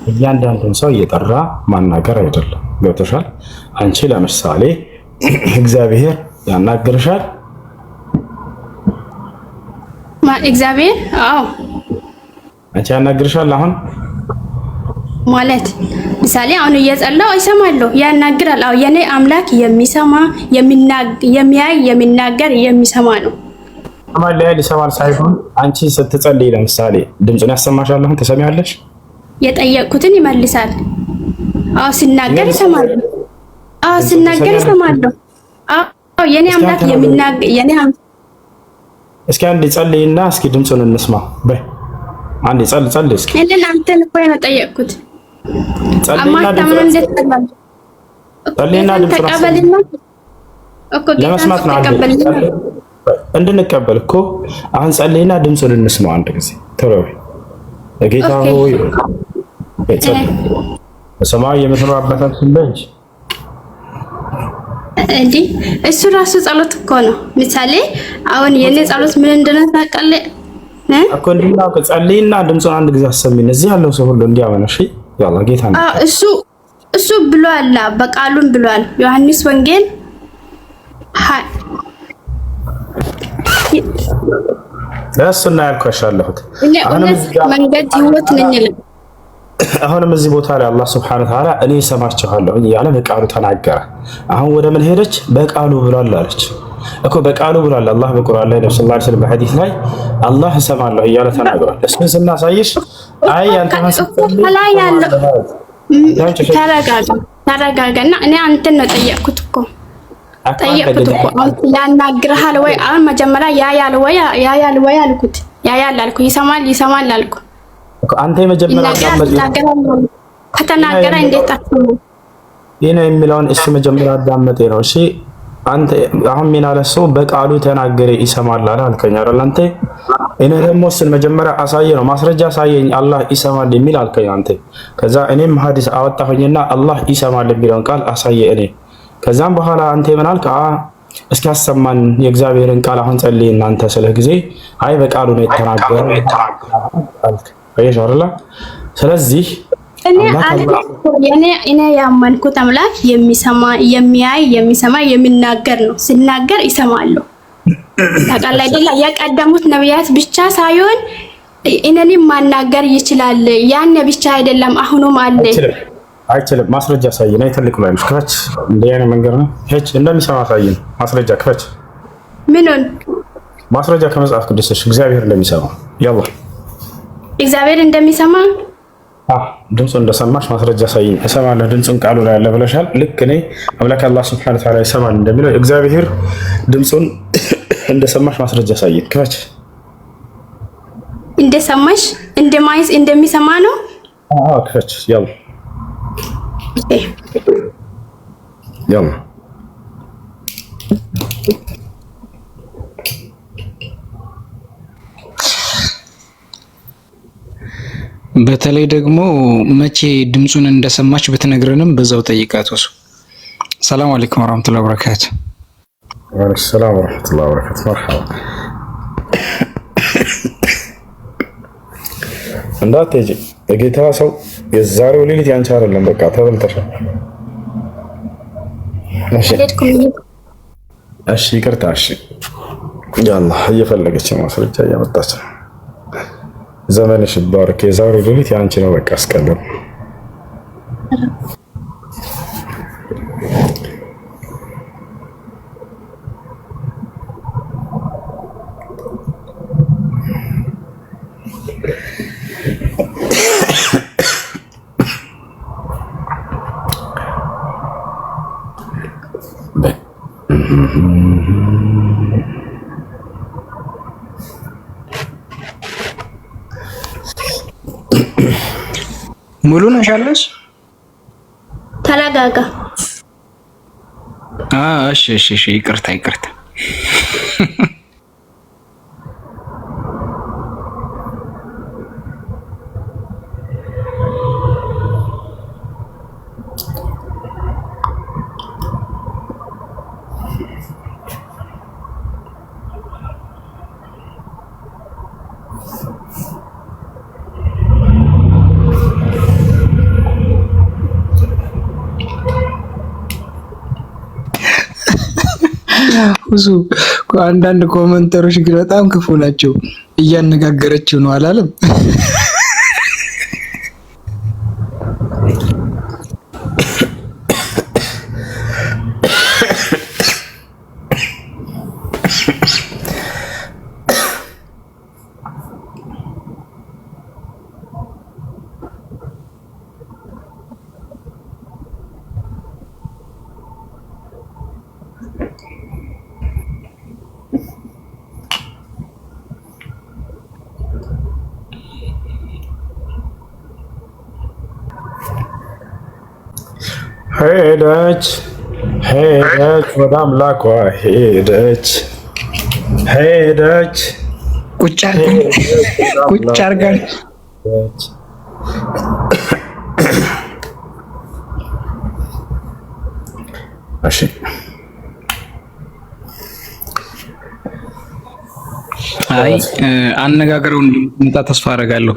እያንዳንዱን ሰው እየጠራ ማናገር አይደለም። ገብቶሻል? አንቺ ለምሳሌ እግዚአብሔር ያናግርሻል? እግዚአብሔር አዎ። አንቺ ያናግርሻል? አሁን ማለት ምሳሌ አሁን እየጸለይኩ ይሰማለሁ፣ ያናግራል። አዎ፣ የኔ አምላክ የሚሰማ፣ የሚያይ፣ የሚናገር፣ የሚሰማ ነው። ይሰማል፣ ያህል ይሰማል ሳይሆን አንቺ ስትጸልይ ለምሳሌ ድምፁን ያሰማሻል? አሁን ትሰሚያለሽ? የጠየቅኩትን ይመልሳል። አዎ፣ ሲናገር ይሰማለሁ። አዎ፣ ሲናገር ይሰማለሁ። አዎ፣ የኔ አምላክ የሚናገር የኔ እስኪ አንዴ ጸልይና እስኪ ድምፁን እንስማ። በይ አንዴ ጸል ጸልይ እስኪ። እኔ አንተን እኮ ነው ጠየቅኩት። ጸልይና ድምፁን ተቀበልና እኮ ለመስማት ነው እንድንቀበል እኮ። አሁን ጸልይና ድምፁን እንስማው አንድ ጊዜ ቶሎ። ጌታ ሆይ፣ በሰማይ የምትኖር አባታችን በይ። እንዴ፣ እሱ ራሱ ጸሎት እኮ ነው። ምሳሌ አሁን የኔ ጸሎት ምን እንደሆነ ታውቃለህ እኮ? እንድናውቅ ጸልይና ድምፁን አንድ ጊዜ አሰሚን። እዚህ ያለው ሰው ሁሉ እንዲያመን። እሺ ያላ ጌታ ነው። እሱ ብሏል፣ በቃሉም ብሏል። ዮሐንስ ወንጌል እሱና ያልኳሽ ያለሁት መንገድ ህይወት ነኝ። አሁንም እዚህ ቦታ ላይ አላህ سبحانه وتعالى እኔ እሰማችኋለሁ እያለ በቃሉ ተናገረ። አሁን ወደ ምን ሄደች? በቃሉ ብሏል አለች እኮ። በቃሉ ብሏል አላህ በቁርአን ላይ፣ ነብዩ صلى الله عليه وسلم በሐዲስ ላይ አላህ እሰማለሁ እያለ ተናግሯል። እሱን ስናሳይሽ አይ አንተ ከላይ ያለው ተረጋጋ፣ ተረጋጋና እኔ አንተን ነው ጠየቅኩት እኮ፣ ጠየቅኩት እኮ። አሁን ያናግርሃል ወይ? አሁን መጀመሪያ ያያል ወይ፣ ያያል ወይ አልኩት። ያያል አልኩ፣ ይሰማል፣ ይሰማል አልኩ። አንተ የመጀመሪያ ከተናገረ እንዴት አትሰሙ? ይህ ነው የሚለውን እሱ መጀመሪያ አዳመጤ ነው። እሺ አንተ አሁን ምን አለ ሰው በቃሉ ተናገረ ይሰማል አለ አልከኝ አይደል? አንተ እኔ ደግሞ እሱን መጀመሪያ አሳየ ነው፣ ማስረጃ አሳየኝ አላህ ይሰማል የሚል አልከኝ አንተ። ከዛ እኔም ሐዲስ አወጣሁኝና አላህ ይሰማል የሚለውን ቃል አሳየ እኔ። ከዛም በኋላ አንተ ምን አልክ? እስኪ አሰማን የእግዚአብሔርን ቃል፣ አሁን ጸልይ እናንተ ስልህ ጊዜ አይ በቃሉ ነው የተናገረ አልክ። አየሽ አይደለ? ስለዚህ እኔ ያመንኩት አምላክ የሚሰማ፣ የሚያይ፣ የሚሰማ፣ የሚናገር ነው። ሲናገር ይሰማሉ። ታውቃለህ አይደለ? የቀደሙት ነቢያት ብቻ ሳይሆን እኔንም ማናገር ይችላል። ያን ብቻ አይደለም፣ አሁኑም አለ። አይችልም። ማስረጃ አሳይን። አይ ትልቅ ላይ ክፈች። እንደ አይነት መንገድ ነው። ሄች እንደሚሰማ አሳይን። ማስረጃ ክፈች። ምኑን ማስረጃ ከመጽሐፍ ቅዱስ እግዚአብሔር እንደሚሰማ ያላ። እግዚአብሔር እንደሚሰማ። ድምፁ እንደሰማሽ ማስረጃ አሳይኝ። እሰማለሁ ድምፁን ቃሉ ላይ ያለ ብለሻል። ልክ እኔ አምላክ አላህ سبحانه وتعالى ይሰማል እንደሚለው እግዚአብሔር ድምፁን እንደሰማሽ ማስረጃ አሳይኝ። ክፈች። እንደሰማሽ እንደማይስ እንደሚሰማ ነው። አዎ ክፈች። ያላ ያላ። በተለይ ደግሞ መቼ ድምፁን እንደሰማች ብትነግረንም በዛው ጠይቃት። ወሱ سلام عليكم ورحمة الله وبركاته። وعليكم السلام ورحمة الله وبركاته። مرحبا። እንዳትሄጂ የጌታ ሰው፣ የዛሬው ሌሊት ያንቺ አይደለም። በቃ ተበልተሻል። እሺ ይቅርታ። እሺ ያላ እየፈለገች ማስረጃ እያመጣች ነው። ዘመንሽ ይባረክ። የዛሬው ሌሊት ያንቺ ነው። በቃ አስቀልም። ሙሉ ነሽ አለሽ? ተረጋጋ። እሺ እሺ እሺ፣ ይቅርታ ይቅርታ። ብዙ አንዳንድ commenter ኦች ግን በጣም ክፉ ናቸው። እያነጋገረችው ነው አላለም? ሄደች ሄደች ወደ አምላኳ ሄደች ሄደች ቁጭ ቁጭ አርጋ። ሄደች። እሺ። አይ አነጋገረው እንደምትመጣ ተስፋ አደርጋለሁ።